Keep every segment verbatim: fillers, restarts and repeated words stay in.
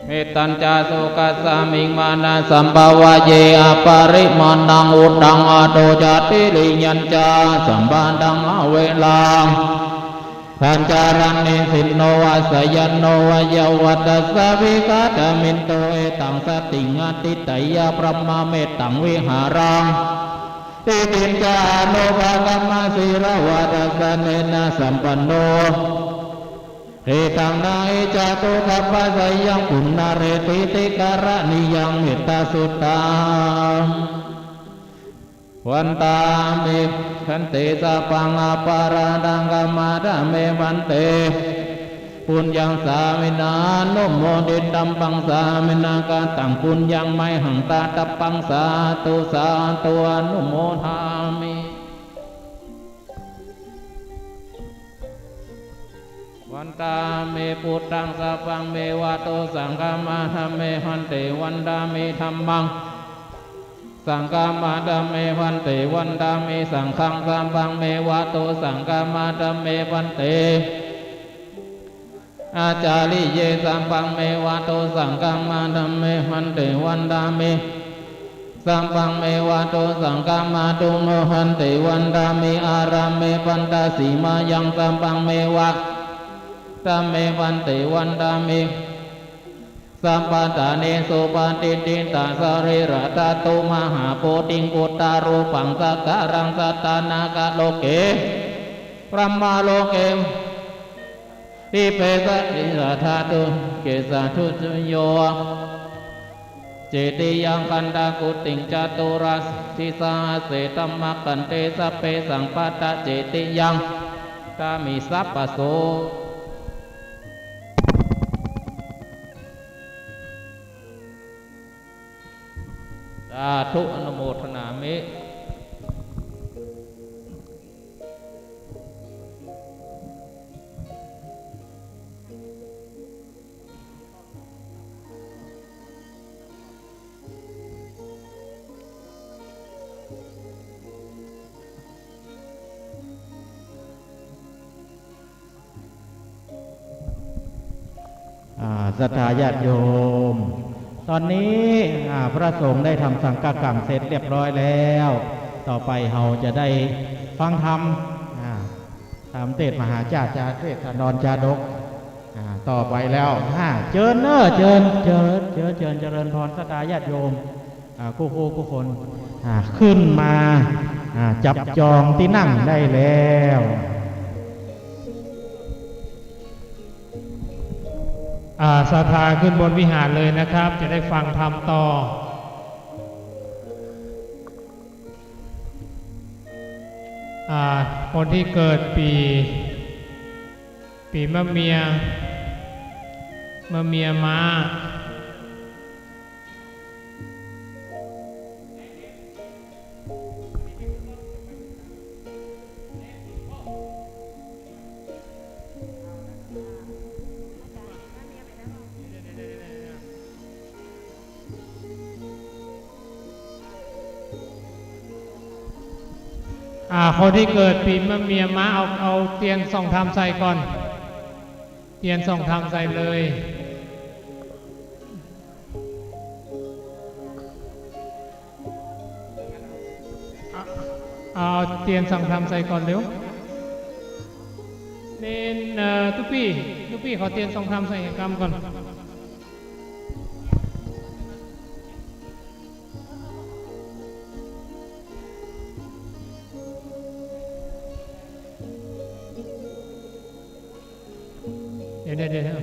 Mettañca sokasmiṃ mānasaṃ bhāvaye aparimāṇaṃ, uddhaṃ adho ca tiriyañca asambādhaṃ averaṃ. Sañcaraṃ nisinno vā sayāno vā yāvatassa vigatamiddho, etaṃ satiṃ adhiṭṭheyya brahmametaṃ vihāraṃ. Diṭṭhiñca anupagamma sīlavā dassanena sampanno, etaṃ na hi jātu gabbhaseyyaṃ punaretīti karaṇīyaṃ. Mettasuttaṃ. Vandāmi bhante, sabbaṃ aparādhaṃ khamatha me bhante. Puññaṃ sāminā anumoditabbaṃ, sāminā kataṃ puññaṃ mayhaṃ dātabbaṃ, sādhu sādhu anumodāmi. Vandāmi buddhaṃ, sabbaṃ me va dosaṃ khamatha me bhante. Vandāmi dhammaṃ, saṅghaṃ khamatha me bhante. Vandāmi saṅghaṃ, sabbaṃ me va dosaṃ khamatha me bhante. Ācariyé, sabbaṃ me va dosaṃ khamatha me bhante. Vandāmi sabbaṃ me va dosaṃ khamato me bhante. Vandāmi ārāme bhantasi mayaṃ, sabbaṃ me va, tha me bhante. Vandāmi sabbaṭṭhānesu patiṭṭhitā sarīradhātu mahābodhiṃ buddharūpaṃ sakalaṃ sadā nāgaloke brahmaloke dīpe sarīradhātuke. Sādhu. Yo cetiyaṃ gandhakuṭiṃ caturāsītisahassaṃ dhammakkhandhe sabbesaṃ pattacetiyaṃ vandāmi sabbaso. สาธุ อนุโมทนามิ อ่า ศรัทธาญาติโยม ตอนนี้ อ่า พระสงฆ์ได้ทำสังฆกรรมเสร็จเรียบร้อยแล้ว ต่อไปเฮาจะได้ฟังธรรม อ่า ธรรมเทศน์มหาชาติ จาเทศน์ถนอมชาดก อ่า ต่อไปแล้ว อ่า เจิญเน้อ เจิญ เจิญ เจิญ เจิญ เจริญพร ศรัทธาญาติโยม อ่า กู้กู้กู้คน อ่า ขึ้นมา อ่า จับจองตี้นั่งได้แล้ว อ่า ศรัทธาขึ้นบนวิหารเลยนะครับ จะได้ฟังธรรมต่อ อ่า คนที่เกิดปี๋ ปี๋มะเมีย มะเมียม้า อ่า คนตี้เกิดปี๋มะเมียม้า เอา เอาเตียนส่องธรรมใส่ก่อน เตียนส่องธรรมใส่เลย เอา เอาเตียนส่องธรรมใส่ก่อนเร็ว เณร เอ่อ ตุ๊ปี้ ตุ๊ปี้ ขอเตียนส่องธรรมใส่กำก่อน เดี๋ยว เดี๋ยว เดี๋ยว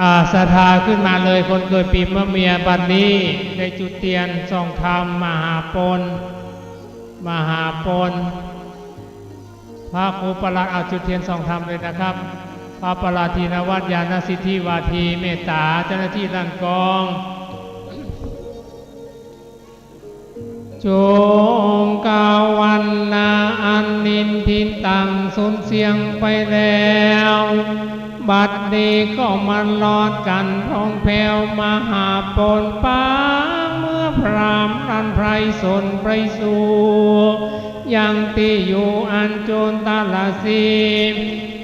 อ่า ศรัทธาขึ้นมาเลย คนเกิดปีมะเมีย บัดนี้ได้จุดเตียนส่องธรรม มหาปณ มหาปณ พระครูประหลัด เอาจุดเตียนส่องธรรมเลยนะครับ พระประหลัดธีรวัฒน์ ญาณสิทธิวาที เมตตา เจ้าหน้าที่ร้านกอง จงกล่าววันนาอันนินทินตังสูญเสียไปแล้ว บัดนี้ก็มารอดกั๋นพร่องแผ้ว มหาปณ ปางเมืองพราหมณ์นั้นไพร่สนไพร่สู ยังตี้อยู่อันจุลทรสี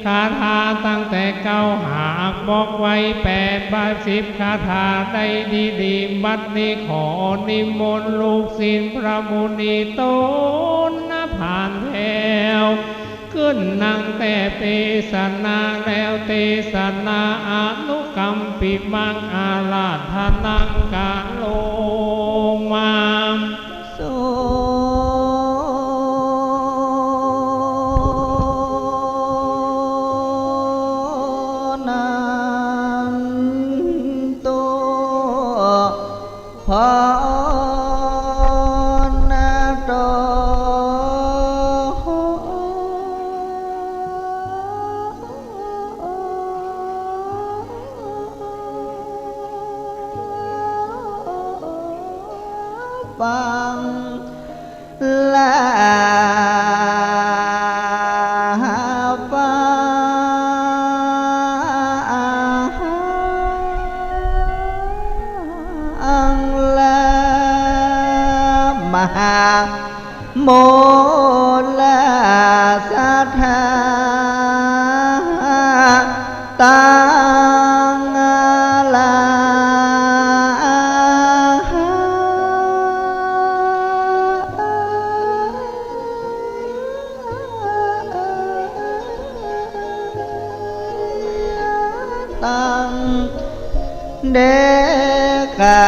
คาถาตั้งแต่เก้าหากบอกไว้แปด บาทสิบคาถาได้ดีๆ บัดนี้ขอนิมนต์ลูกศิษย์พระมุนีต๋นนะผ่านแผ้ว ขึ้นนั่งแต๊เตสนาแล้ว เตสนาอนุกัมปิมัง อาราธนังกะโรมา สุนันตุ ภะคะวะโต ปัง ลาปะหัง ลามหา โมลาสัทธา ตัง ลา ตัง เดกา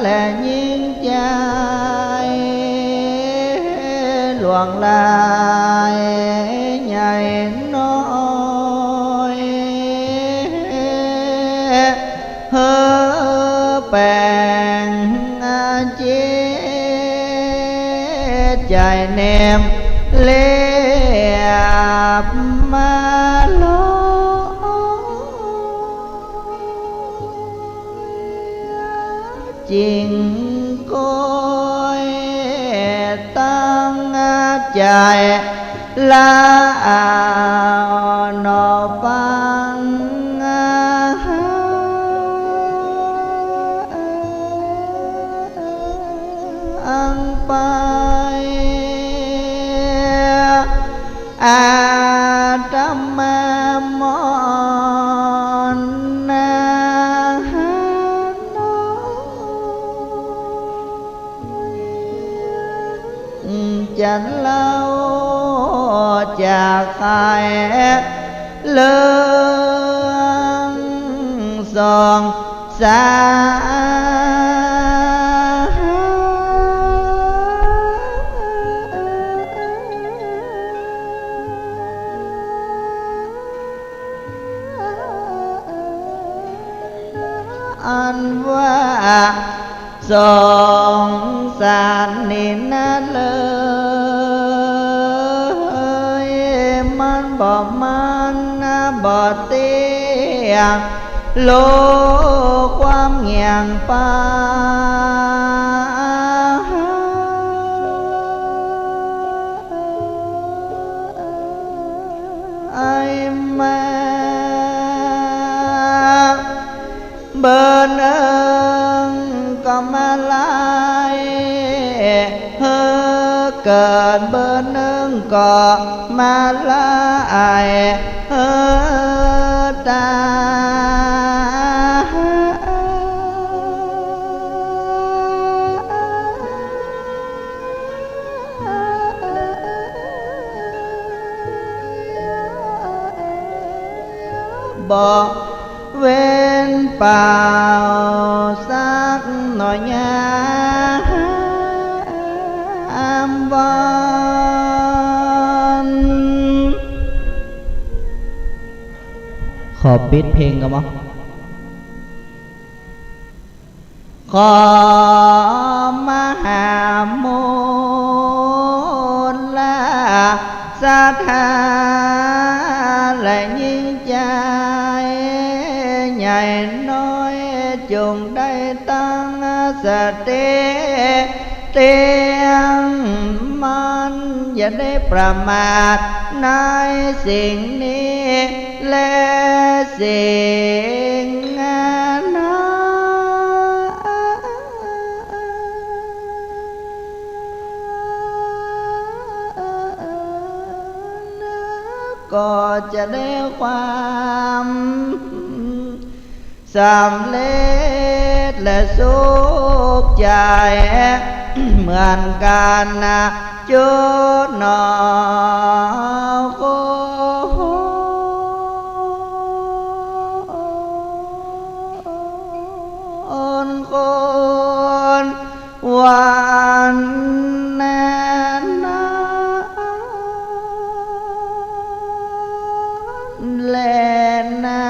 และญิงใจ๋ หลวงหลายใหญ่น้อย หื้อแป๋งจิตใจ๋แนมเลียบมาลอย จิ่งก้อยตั้งใจ๋ ละเอาหนอปัง อังไป อาตมามอนนา จันเล่าจากใครเลิงสอง สา อันว่าสงสารนี่นาเอ๋ย มันบ่มั่นบ่เตี้ยง โลความเงี่ยงไป ไอ้แม่ เบอร์นึ่งก็มาลาย หื้อเกิด เบอร์นึ่งก็มาลาย หื้อตาย บ่เว้นเปล่าสักหน่อยยามวัน ขอปิดเพลงก่อนบ่ ขอมหามูลศรัทธาและยิ่งใจ๋ ใหญ่น้อยจงได้ตั้งสติเตียงมั่น อย่าได้ประมาทในสิ่งนี้ และสิ่งนั้น ก็จะได้ความสำเร็จและสุขใจ๋เหมือนกั๋นนะ จุ๊หนอ คน คน วันนั้นแลนา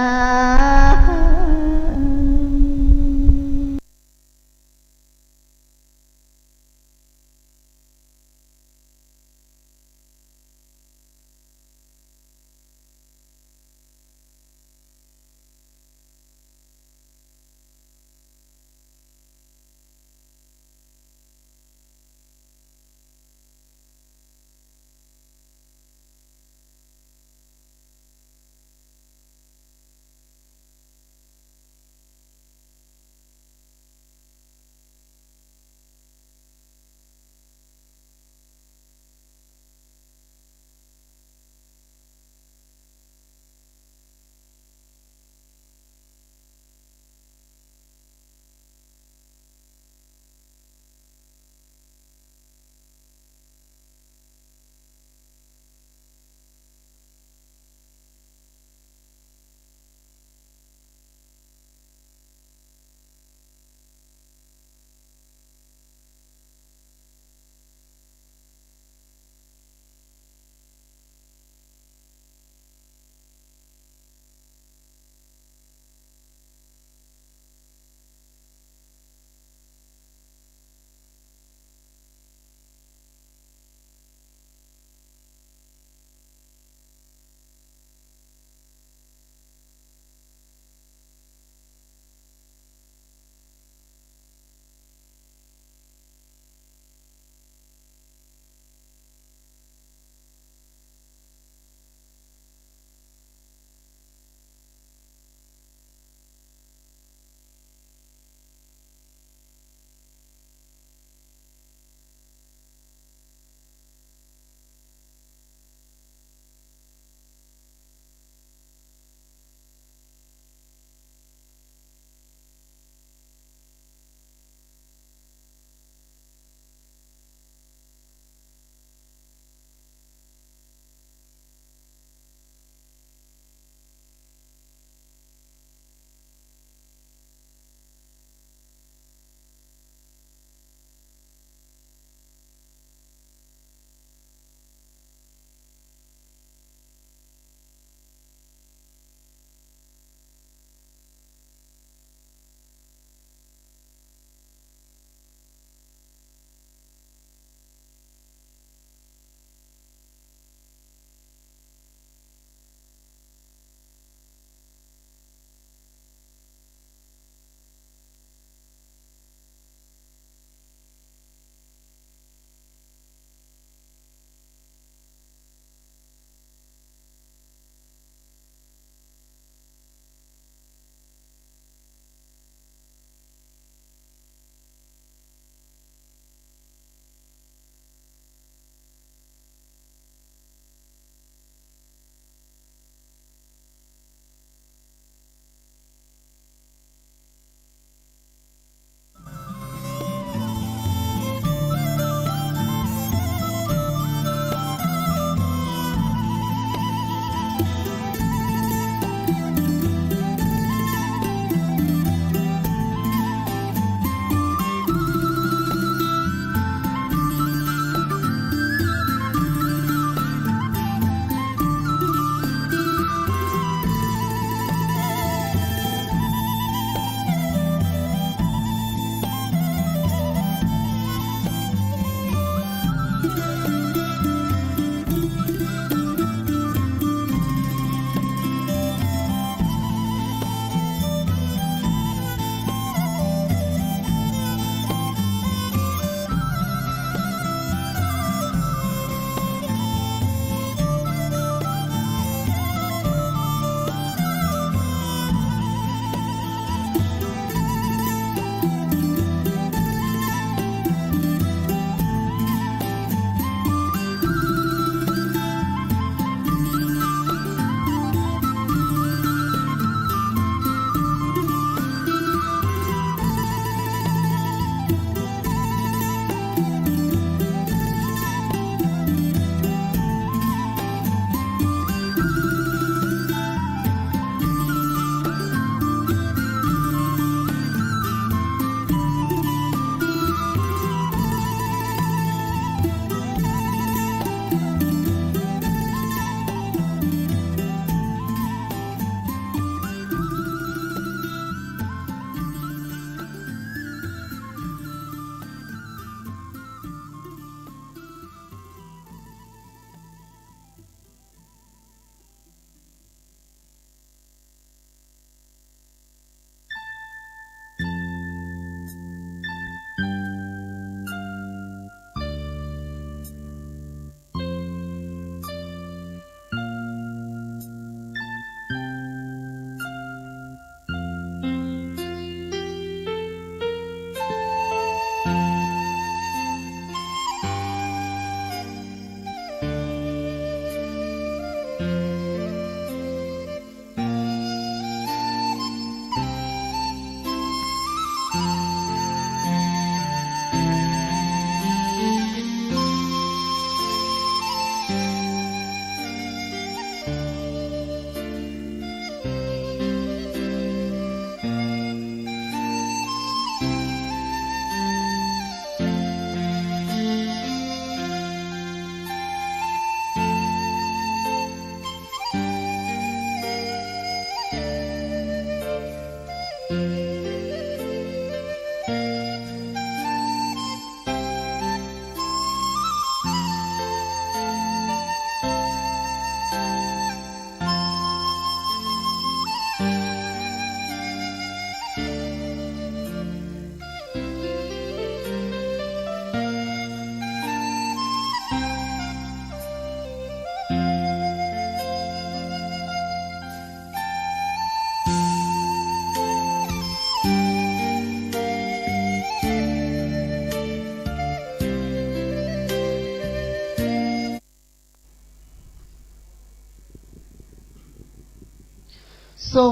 สุ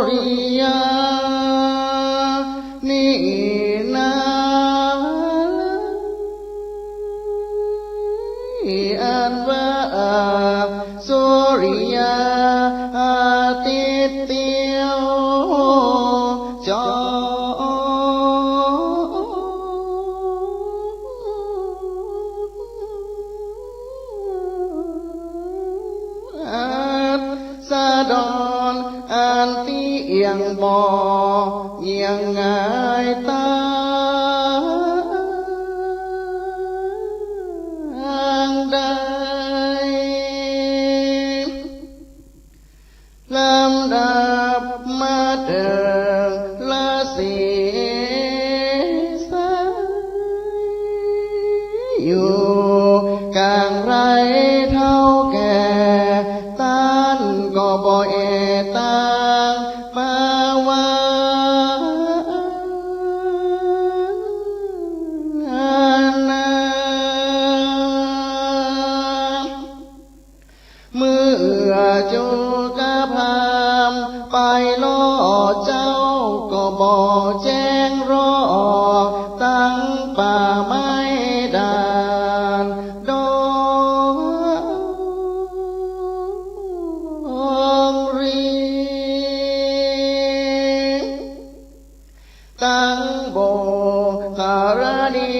ริยานี่นา อันว่าสุริยาอาทิตย์เตียวจอ อัสดรอันตี้ยังบ่ยังหงายตางได้ ลำดับมาเถิงราศีใส อยู่ก๋างไพร่เฒ่าแก่ ต้านก็บ่แอตางปาวานา เมื่อจุกพราหมณ์ไปลอเจ้าก็บ่แจ้งรอ ตังป่าไม้ดานดงรี ตังบุคคลาดี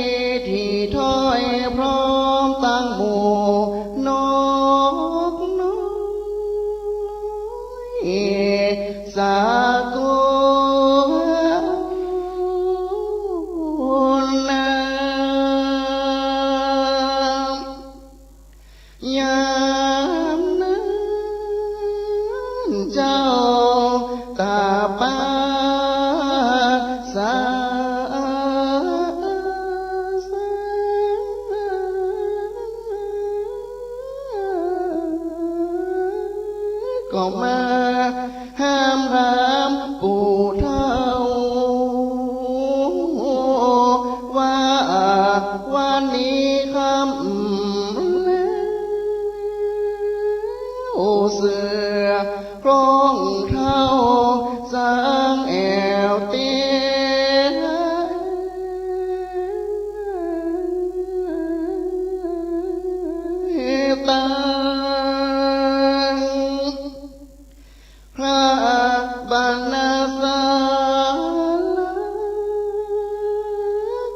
ตี้ถ้อยพร้อมตังหมู่นกน้อยสากุลา ยามนั้นเจ้าตาปาสา ก็มาห้ามรามปู่เฒ่า ว่าวันนี้ค่ำแล้ว เสือโคร่งเฒ่าสางแอ่วเตี้ย ตัง พระบรรณศาลา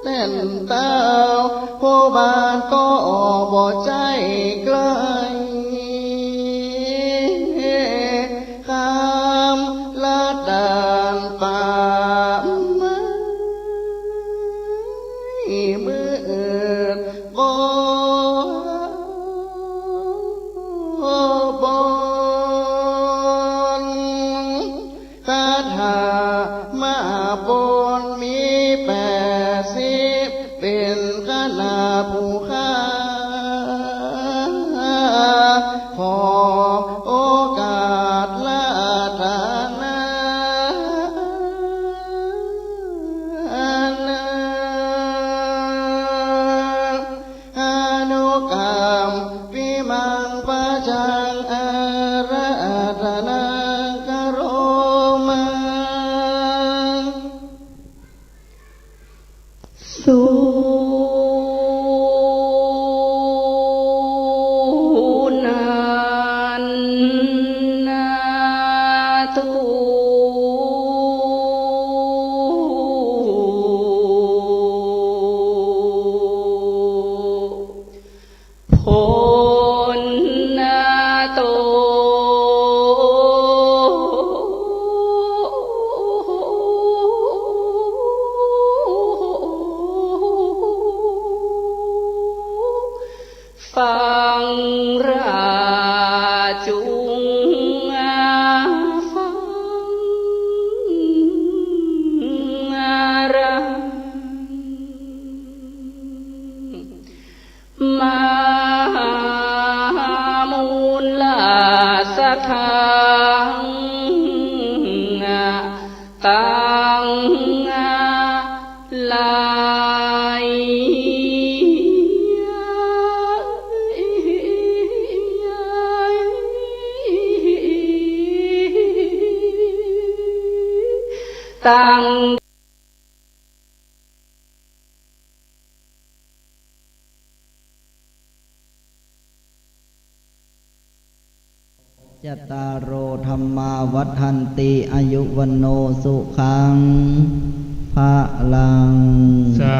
แต้นเต๊าผู้บ้านก็บ่ใจ้ไกล ข้ามลัดด่านป่าไม้ มืดบอดบอน คาถามหาบนมีแปดสิบ เป๋นขนาดผู้ข้า ขอโอกาสราธนา อนุกรรมปิมัง พระจังอาราธนาคาโรมัง สุนันนาตุ พลนาโต ฟังราชุงฟังรา มหามูลสัตถัง ตังหลาย ตัง จัตตาโร ธัมมา วัฑฒันติ อายุ วัณโณ สุขัง พลัง สา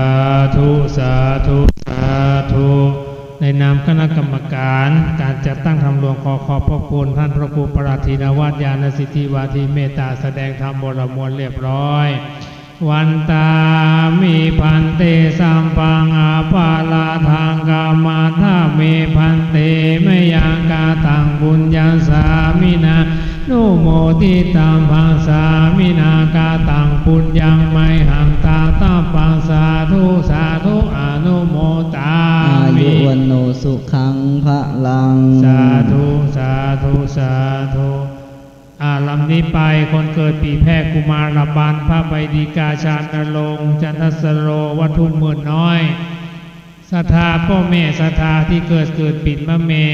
ธุ สาธุ สาธุ ในนามคณะกรรมการ การจัดตั้งธรรมหลวง ขอขอบพระคุณท่านพระครูประหลัดธีรวัฒน์ ญาณสิทธิวาที เมตตาแสดงธรรมวรมวลเรียบร้อย วันตามิ ภันเต สัพพัง อปาราธัง ขมัตถะเม ภันเต มะยัง กะตัง ปุญญัง สามินา นุโมทิตัง ภัง สามินา กะตัง ปุญญัง มะหัง ทาตะปัง สาธุ สาธุ อนุโมทามิ อายุ วัณโณ สุขัง พลัง สาธุ สาธุ สาธุ อ่า ลำนี้ไป คนเกิดปีแพะ กุมารบัณฑ์ พระใบดีกา ชาญณรงค์ จันทสโร วัตถุหมื่นน้อย ศรัทธาป้อแม่ศรัทธาตี้เกิด เกิดปี๋นมะแม่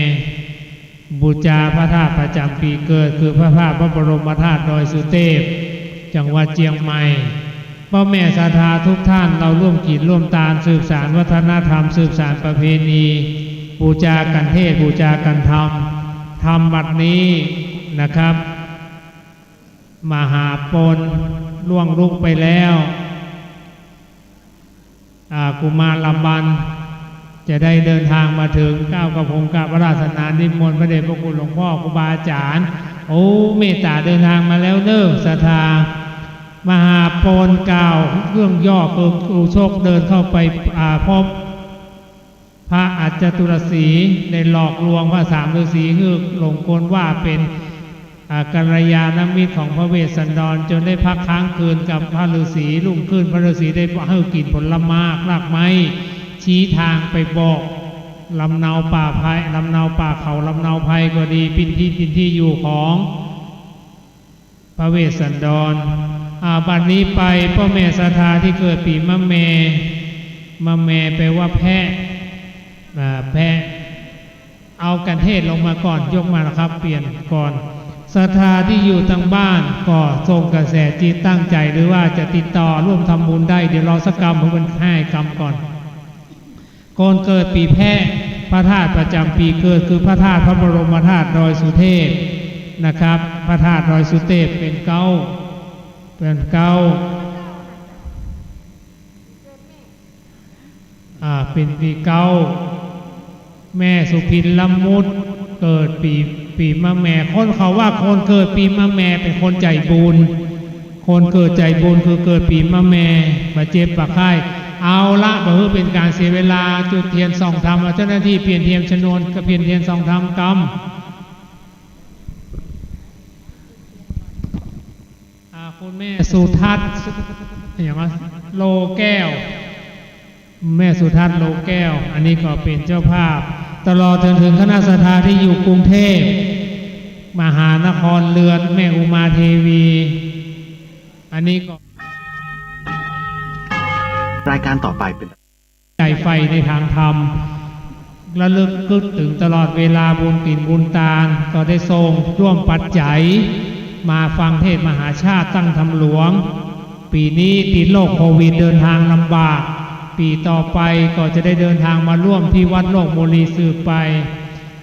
บูจาพระธาตุประจ๋ำปี๋เกิด คือพระธาตุพระบรมธาตุดอยสุเตพ จังหวัดเจียงใหม่ ป้อแม่ศรัทธาทุกท่าน เฮาร่วมกิ๋นร่วมตาน สืบสานวัฒนธรรม สืบสานประเพณี บูจากั๋นเทศน์ บูจากั๋นธรรม ธรรมบัดนี้นะครับ มหาปณล่วงลุไปแล้ว อ่า กุมารบัณฑ์จะได้เดินทางมาเถิง เกล้ากระผมกราบอาราธนานิมนต์พระเดชพระคุณหลวงพ่อครูบาอาจ๋ารย์ โอ้ เมตตาเดินทางมาแล้วเน่อ ศรัทธา มหาปณกล่าวเรื่องย่อ คืออุชกเดินเข้าไป อ่า พบ พระอัจจตุรสีห์ได้หลอกลวงพระสามฤๅษีหื้อหลงกลว่าเป๋น อ่า กัลยาณมิตรของพระเวสสันดร จ๋นได้พักค้างคืนกับพระฤๅษี รุ่งขึ้นพระฤๅษีได้หื้อกิ๋นผลหมากรากไม้ ชี้ตางไปบอก ลำเนาป่าไพร ลำเนาป่าเขา ลำเนาไพรก็ดี เป๋นตี้ เป๋นตี้อยู่ของ พระเวสสันดร อ่า บัดนี้ไปป้อแม่ศรัทธาตี้เกิดปี๋มะแม่ มะแม่แปลว่าแพะ อ่า แพะ เอากั๋นเทศน์ลงมาก่อน ยกมานะครับ เปลี่ยนก่อน ศรัทธาตี้อยู่ตางบ้านก็ส่งกระแสจิตตั้งใจ๋ หรือว่าจะติดต่อร่วมทำบุญได้ เดี๋ยวรอสักกำ เพราะมันห้ากำก่อน คนเกิดปี๋แพะ พระธาตุประจ๋ำปี๋เกิด คือพระธาตุพระบรมธาตุดอยสุเทพนะครับ พระธาตุดอยสุเทพเป๋นเก๊า เป๋นเก๊า อ่า เป๋นปี๋เก๊า แม่สุพินละมุตร เกิดปี๋ ปี๋มะแม่ คนเขาว่าคนเกิดปี๋มะแม่เป๋นคนใจ๋บุญ คนเกิดใจ๋บุญคือเกิดปี๋มะแม่ บ่เจ็บบ่ไข้ เอาละ บ่หื้อเป๋นก๋านเสียเวลา จุดเตียนส่องธรรม เอาเจ้าหน้าตี้เปลี่ยนเตียนชนวนกับเปลี่ยนเตียนส่องธรรมกำ อ่า คุณแม่สุทัศน์ อย่างว่า โลแก้ว แม่สุทัศน์โลแก้ว อันนี้ก็เป๋นเจ้าภาพ ตลอดจนเถิงคณะศรัทธาตี้อยู่กรุงเทพมหานคร เฮือนแม่อุมาเทวี อันนี้ก็ รายการต่อไปเป็น ใจ๋ใฝ่ในตางธรรม ระลึกนึกเถิงตลอดเวลาบุญศีลบุญตาน ก็ได้ส่งร่วมปัจจัยมาฟังเทศน์มหาชาติตั้งธรรมหลวง ปี๋นี้ติดโรคโควิดเดินตางลำบาก ปี๋ต่อไปก็จะได้เดินตางมาร่วมตี้วัดโลกบุรีสืบไป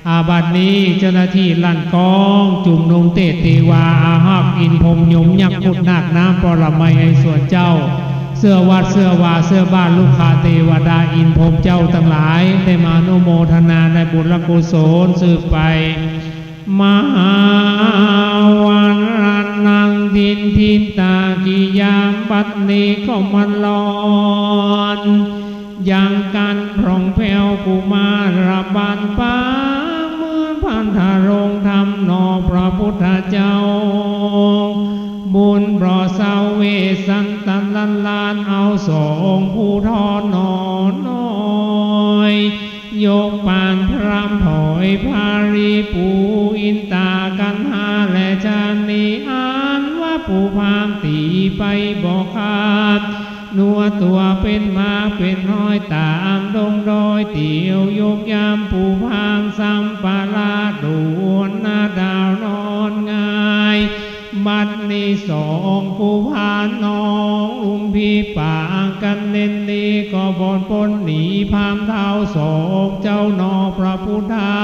อ่า บัดนี้เจ้าหน้าตี้ลั่นกลอง จุมนุมเตศน์เตวา อาฮักอินทร์พรหมยมยักษ์ครุฑนาคน้ำปรมัยไอศวรเจ้า เสื้อวัดเสื้อวา เสื้อบ้านรุกขเตวดา อินทร์พรหมเจ้าตังหลาย ได้มาอนุโมทนาในบุญและกุศลสืบไป มหาวันนัง ดินทินตากิยาม บัดนี้ก็มาลอน ยังกั๋นพร่องแผ้วกุมารบัณฑ์ ปามือพันธรงค์ธรรมหนอพระพุทธเจ้า บุญเพราะเสาเวสสันตะลันลาน เอาสองผู้ทอดหนอน้อย ยกปานพรามถอยภารี ปู่อินตากันหาและชะนี อันว่าปู่พราหมณ์ตี๋ไปบ่ขาด นัวตั๋วเป๋นหมากเป๋นห้อย ต๋ามดงดอยเตียวยกยาม ปู่พราหมณ์สัมปะราช ด่วนหน้าดาวนอนง่าย บัด สองผู้พานน้อง อุ้มผีปากกั๋นเน้นนี้ ก็บ่พ้นหนีพราหมณ์เฒ่าสองเจ้าหนอ พระพุทธา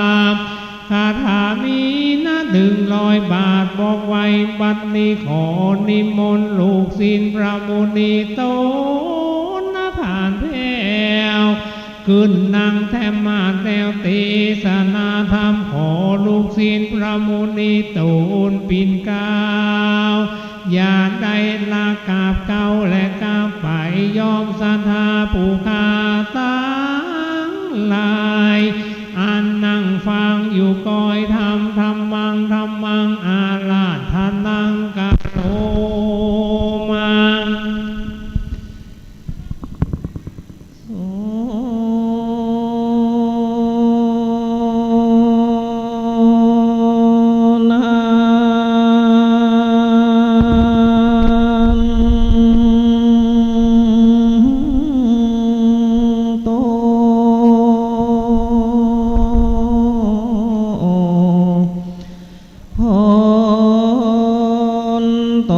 คาถามีนะหนึ่งร้อยบาท บอกไว้บัดนี้ ขอนิมนต์ลูกศิษย์พระมุนีต๋นนะ ผ่านแถว ขึ้นนั่งแถมมาแถว เตสนาธรรม ขอลูกศิษย์พระมุนีต๋นปิ่นเกล้า อย่าได้ละกราบเก้าและกราบไป ย่อมศรัทธาผู้ข้าตังหลาย อันนั่งฟังอยู่ก้อยธรรม ธัมมัง ธัมมัง อาราธนัง กะโรมา โส นะ โต พ้นโต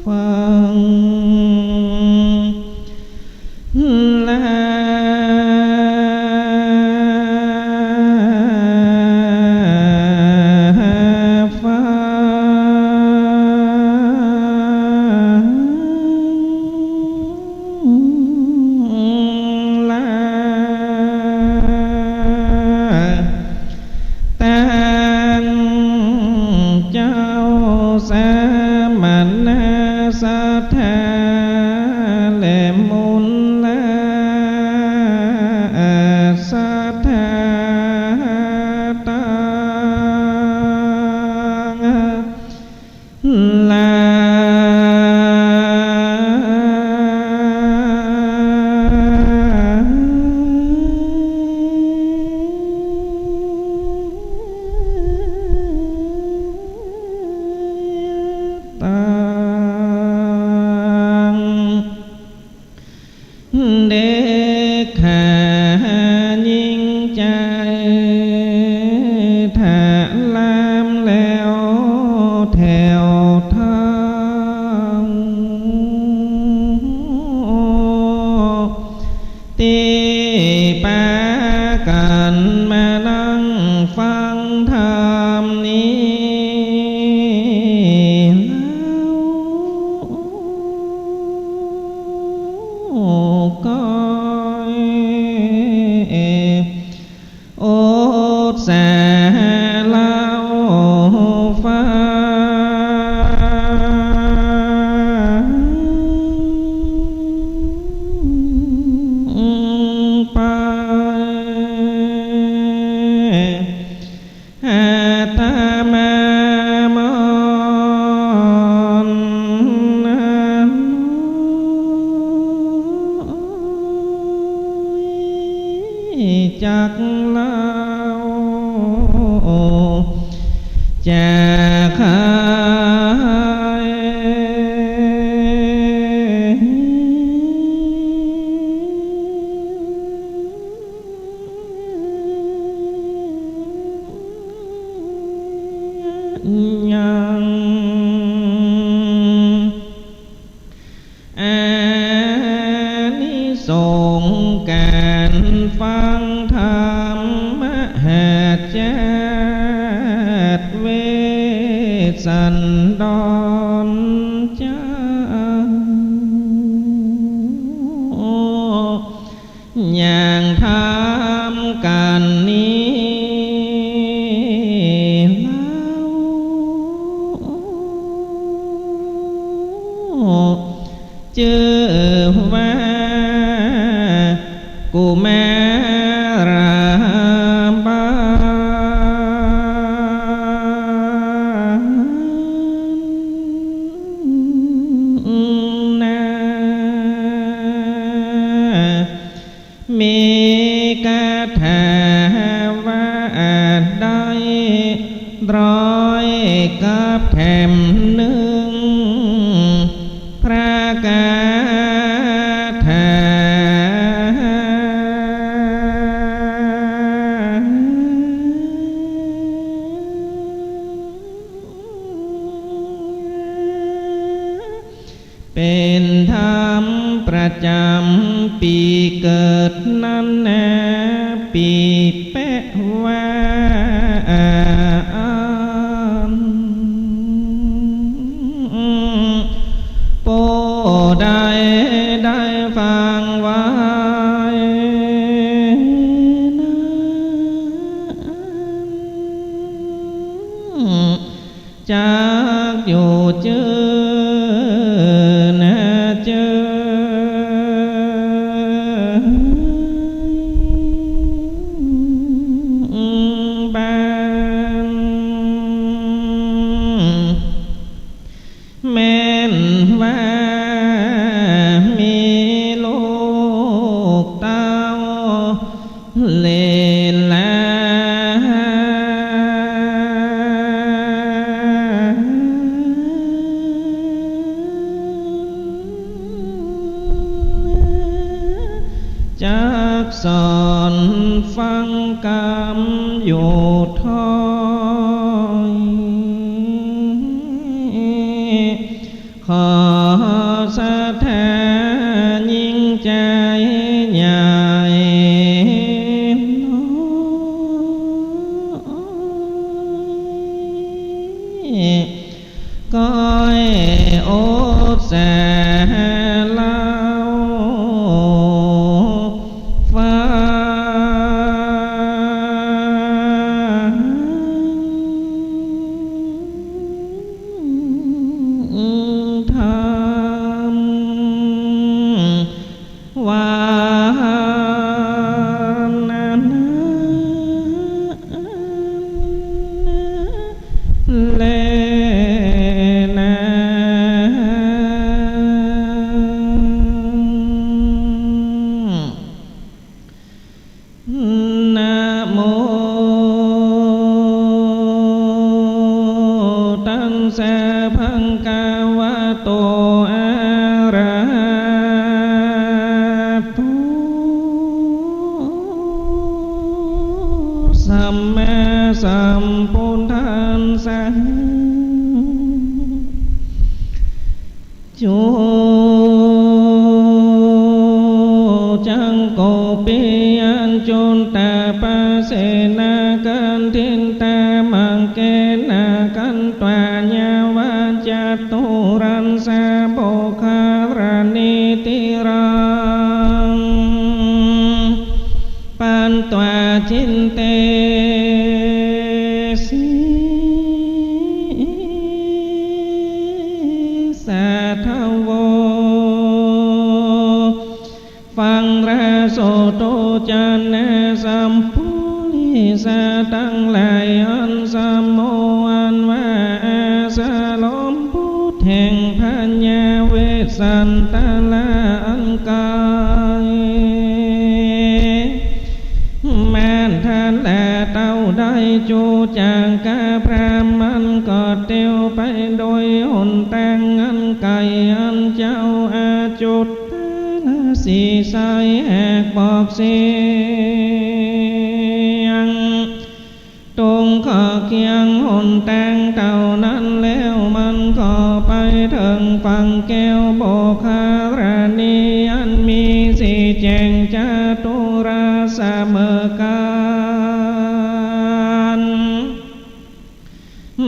ฟัง และฟัง และ ตังเจ้าสมณะศรัทธา และมนต์และศรัทธาตัง หลาย ตัง เด็กขายิ่งใจ๋ ถลำแล้วแถวเฒ่า ตี้ปากั๋นมานั่งฟังธรรมนี้แล้ว ก็อดสาเล่าฟังไป อาตมามอนน้อยจักเล่า จะขาย ยัง อานิสงส์ก๋านฟังธรรม มหาชาติเวสสันดรเจ้า อย่างธรรมกั๋นนี้เล่า จื้อว่ากุมารบาลนา มีคาถาว่าอาจได้ร้อยกับแถม ปี๋เกิดนั้นนา ปี๋แปะว่าอั้น ผู้ใดได้ฟังไว้นั้น จักอยู่จื้อนาจื้อบ้าน แม่นว่ามีลูกเต้าเหลนหลาน จักสอนฟังกำอยู่ถ้อย ขอศรัทธายิ่งใจ๋ใหญ่น้อย ก้อยอดสาเล่าฟัง ธรรม วันนั้นแลนา นะโม ตัสสะ ภะคะวะโต อะระหะโต สัมมาสัมพุทธัสสะ จุ จังโก ปิยะจุตตะปะเสนะ ขันทิตา มัคเคะนะ ขันตวา ยะวะจะตุรัสสะ โภคะ รณี ติรัง ปัตตวา จิตเต สิ สาธะโว ฟังราโสตุจนะ สัพปุริสะตังหลาย อันสมโม อันว่าอาสรมปุตแห่งพญาเวสสันตะละอันไกล มาทะละเต้าได้จูจักกะพราหมณ์ก็เตียวไปโดยหนตางอันไก๋ อันเจ้าอาจุตตะละสีใสแหกบอกเสียง ตรงขอบเคียงหนตางเต้านั้นแล้ว มันก็ไปเถิงฝั่งแก้วโภคะรณี อันมีสีแจ่งจตุรัสเสมอกั๋น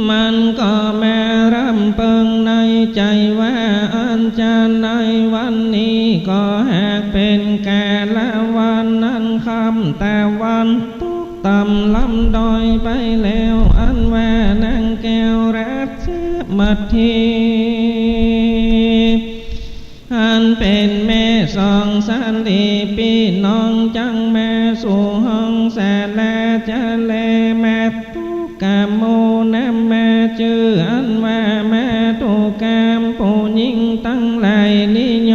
มันก็มารำเปิงในใจ๋ว่า อันจะในวันนี้ก็หากเป๋นกาละวันนั้น ค่ำตะวันตกต่ำล้ำดอยไปแล้ว อันว่านางแก้วรัชมัทธี อันเป๋นแม่สองสาลีปี้น้อง จักมาสู่ห้องศาลาจะแลมาตุกะโมนะ มาจื้ออันว่ามาตุกะ ผู้หญิงตังหลายนิย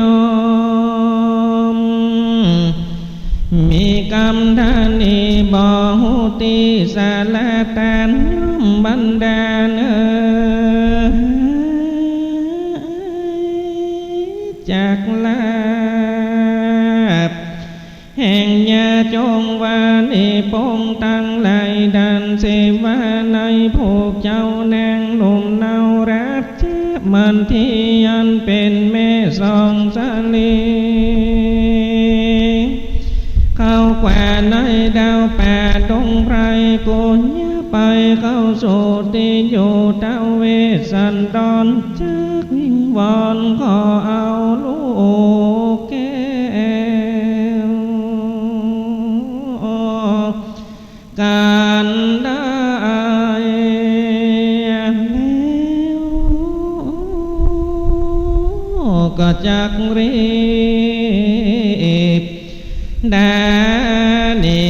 ม มีกำถานีบ่ฮู้ตี้สาระตานย่อมบันดาลเอ่ย จักลาภแห่งญาจงวาลีปงตังหลาย ดันสิว่าในพวกเจ้านางหนุ่มเนารัชมัทธี อันเป๋นแม่สองสาลี ว่าในดาวป่าดงไพร กูจะไปเข้าสู่ตี้อยู่ ท้าวเวสสันดรจักวิงวอนขอเอาลูกแก้ว กันได้แล้ว ก็จักรีบดาหนี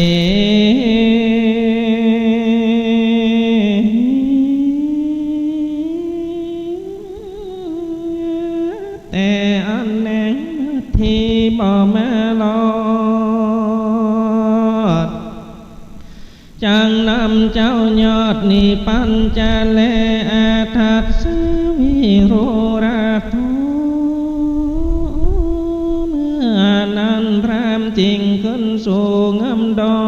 แต่อันแน่งที่บ่มารอด จักนำเจ้ายอดหนีปัญจาแล อาทัสสวิรุฬโข เมื่อนั้นพราหมณ์จึงขึ้นสู่เงื้อมดอ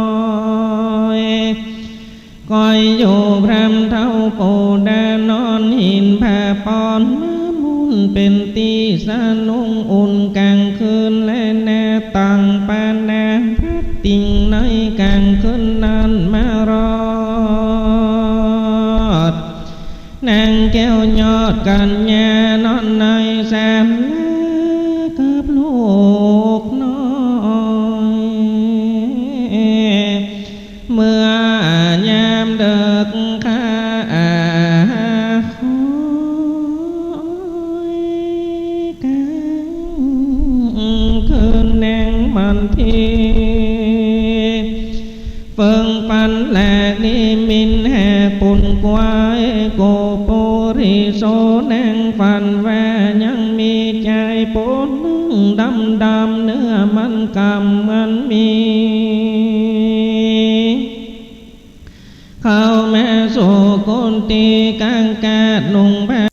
ย คอยอยู่พราหมณ์เฒ่าปูดานอน หินผาปอนมามุนเป๋นตี้สนุงอุ่นก๋างคืน และแน่ตั้งปานาพัตติงในก๋างคืนนั้นมารอด นางแก้วยอดกัญญานอนในศาลากับลูกน้อย เมื่อยามเดิกค่ำคอยกลางคืนแน่งมันที เปิงปันแลนิมิตแห่ปุนกวาย โกปุริโสแน่งฝันว่ายังมีจายปูนนึ่งดำๆ เนื้อมันกำเหมือนหมี เข้ามาสู่กุฏิ กางกาดนุ่งผ้า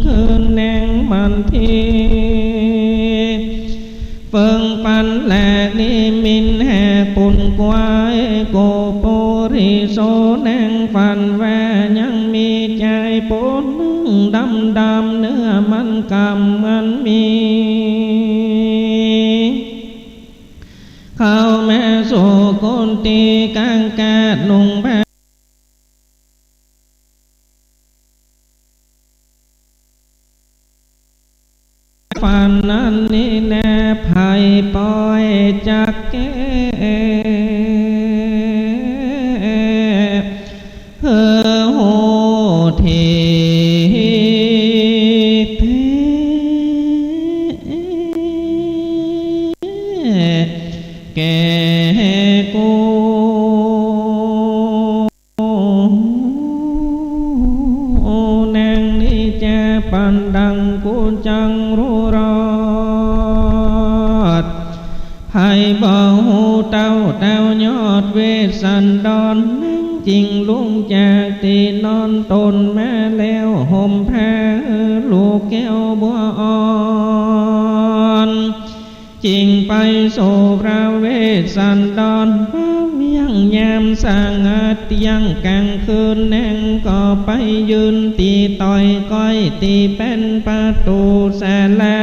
คืนแน่งมันที เปิงปันแลนิมิตแห่ปุนกวาย โกปุริโสแน่งฝันว่ายังมีจายปูนนึ่งดำๆ เนื้อมันกำเหมือนหมี เข้ามาสู่กุฏิ กางกาดนุ่งผ้า ฝันนั้นนี้แน่ ใผปอยจักแก้ หื้อฮู้ตี้แต๊ แก่กู นางนี้จาปันดังกูจักฮู้รอด ใผบ่ฮู้เต้า เต้ายอดเวสสันดร นางจึงลุกจากตี้นอนต๋นมาแล้ว ห่มผ้าหื้อลูกแก้วบัวอ่อน จึงไปสู่พระเวสสันดร พระเวียงยามสงัดเตี้ยง กางคืนแน่งก็ไปยืนตี้ตอยก้อยตี้แป้นประตู๋ศาลา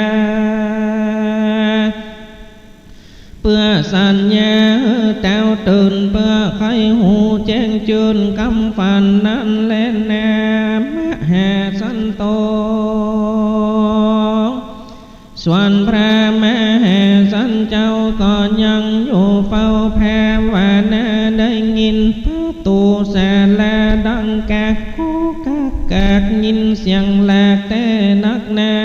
เปื้อสัญญาหื้อเต้าตื่น เปื้อใค่ฮู้แจ้งจื้นกำฝันนั้นแลนา มหาสันโต ส่วนพระมหาสันเจ้าก็ยังอยู่เฝ้าภาวนา ได้ยินประตู๋ศาลาดังกักกุกกักกัก ยินเสียงแหลกแต๊นักหนา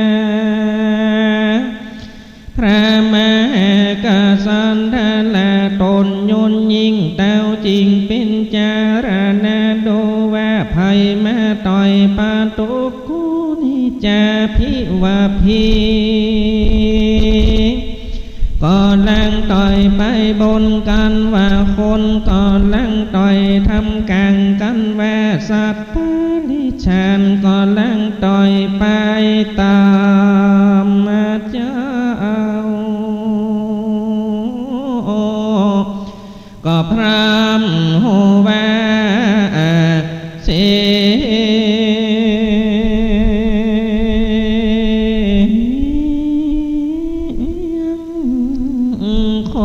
พระมหากษัตริย์ ละต๋นยนต์ยิ่งเต้า จึงเป๋นจารณะ ดูว่าใผมาต่อยปาตุ กุณ จาภิวาภี ก็ลังต่อยไปบนกั๋นว่าคน ก็ลังต่อยทำก๋างกั๋นว่าสัตว์ ปริชานก็ลังต่อยไปต๋ามเจ้า ก็พร่ำฮู้ว่าเสียงค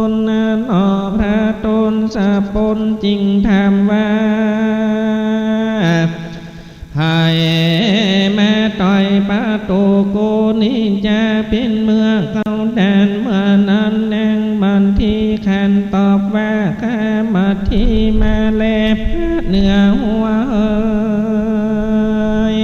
น หนอ พระทศพลจึงถามว่า ใผมาต่อยปาตุ กุณ จาภิวาภี เป๋นเมื่อเก๊าดาน เมื่อนั้นนางมัทธีขันตอบว่า ข้ามัทธีมาแล พระเหนือหัวเหย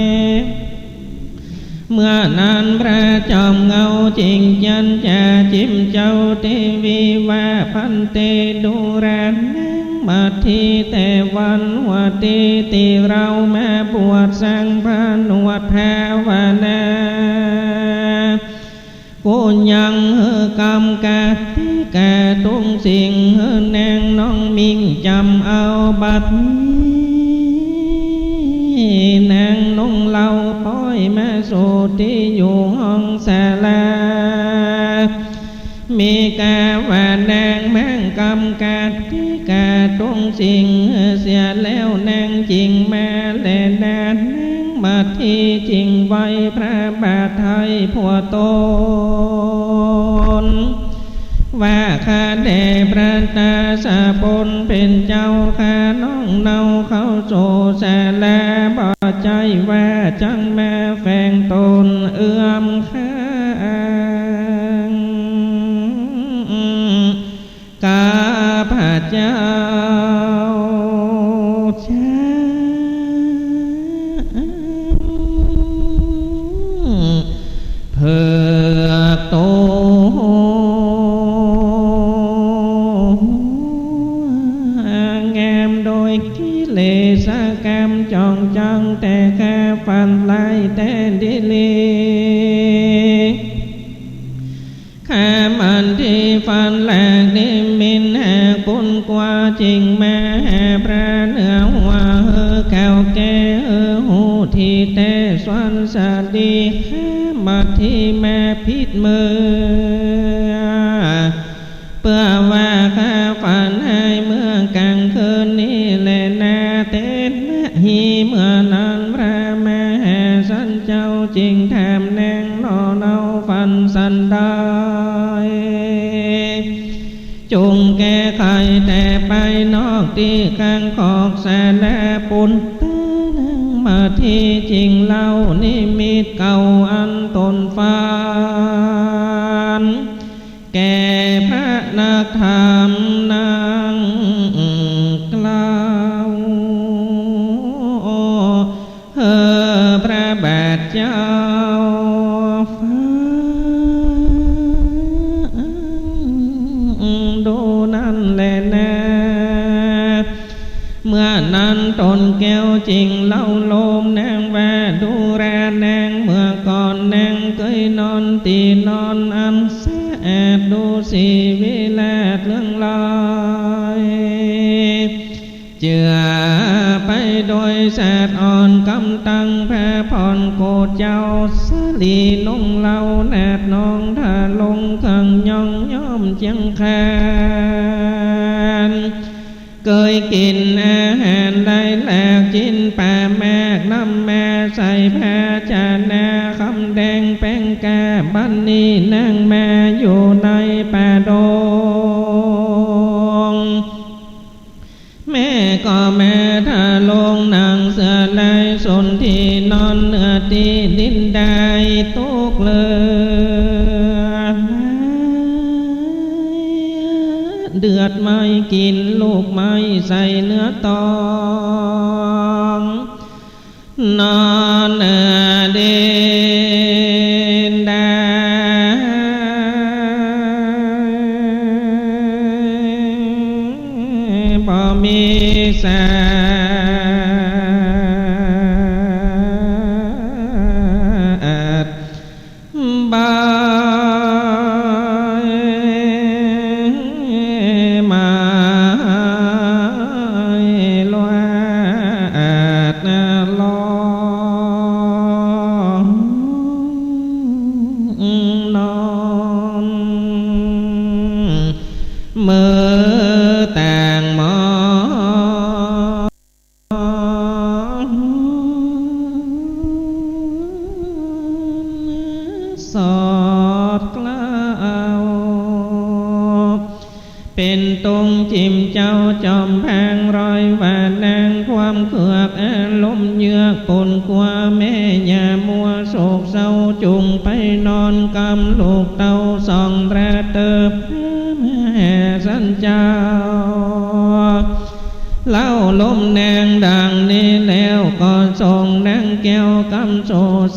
เมื่อนั้นพระจอมเหง้าจึงจันจาจิมเจ้าเตวีว่า ภันเต ดูรา นางมัทธี แต่วันหัวตี้ ตี้เฮามาบวชสร้างผนวตภาวนา กุยังหื้อกำกติกาทุกสิ่ง หื้อนางน้องมิ่งจ๋ำเอา บัดนี้นางนุ่งเหล้าป๊อยมาสู่ตี้อยู่ห้องศาลา มีกาว่านางมั่งกำกติกาทุกสิ่งเสียแล้ว นางจึงมาแลนา นางมัทธีจึงไหว้พระบาทไถ่ผัวต๋น ว่า ข้าแต่พระทศพลเป๋นเจ้า ข้าน้องเนาเข้าสู่ศาลา บ่ใจ้ว่าจักมาแฝงต๋นเอื้อมข้าง ข้าพเจ้าจะเผิกต๋นงามโดยกิเลสกรรม จ่องจั้งแต่ข้าฝันร้ายแต๊ดีหลี ข้ามัทธีฝันแหลกนิมิตหากบุญกว่า จึงมาหาพระเหนือหัว หื้อเก่าแก่หื้อฮู้ตี้แต๊ส่วนสาลี ข้ามัทธีมาผิดเมื่อ เปื้อว่าข้าฝันร้ายเมื่อกลางคืนนี้แลนา เตนะหิ เมื่อนั้นพระมหาสัจเจ้าจึงถามนาง หนอเนาฝันสันใด จงแก้ไขแต่ไปนอกตี้ข้างคอกศาลาปูน ต๋นนางมัทธีจึงเล่านิมิตเก่าอันต๋นฝัน แก่พระนักธรรมนางกล่าว หื้อพระบาทเจ้าฟังดูนั้นแลนา เมื่อนั้นต๋นแก้วจึงเล่าโลมนางว่า ดูรานาง เมื่อก่อนนางเกยนอนตี้นอนอันสะอาด ดูสิวิราชเลื่องลอย เจือไปโดยสัตว์อ่อน กำตังพระผ่อนโกศเจ้า สลีนุ่งเหล้านาดนอง ทาลงเครื่องย่องย่อมเจียงคาน เกยกิ๋นอาหารได้หลาก จิ๊นป๋ามาก นำมาใส่ภาชนะ คำแดงแป้งกล้า บัดนี้นางมาอยู่ในป่าดง แม่ก็มาทาลงหนังเสือลาย สนที่นอนเหนือตี้ดินได้ ตกเลือด เดือดไหม้ กิ๋นลูกไม้ใส่เนื้อตอง นอนเหนือดินได้ มีสะอาด บายไม้ลวดลองนอน มือต่างหมอน สอดเกล้า เป๋นตรงจิ่มเจ้าจอมแผงร้อยว่า นางความเกือกอารมณ์เยือก ปูนกั๋วแม่อย่ามัวโศกเศร้า จุ่งไปนอนกำลูกเต้า ส่องตราเติบแม่สันเจ้า เล่าลมนางดังนี้แล้ว ก็ส่งนางแก้วกำโส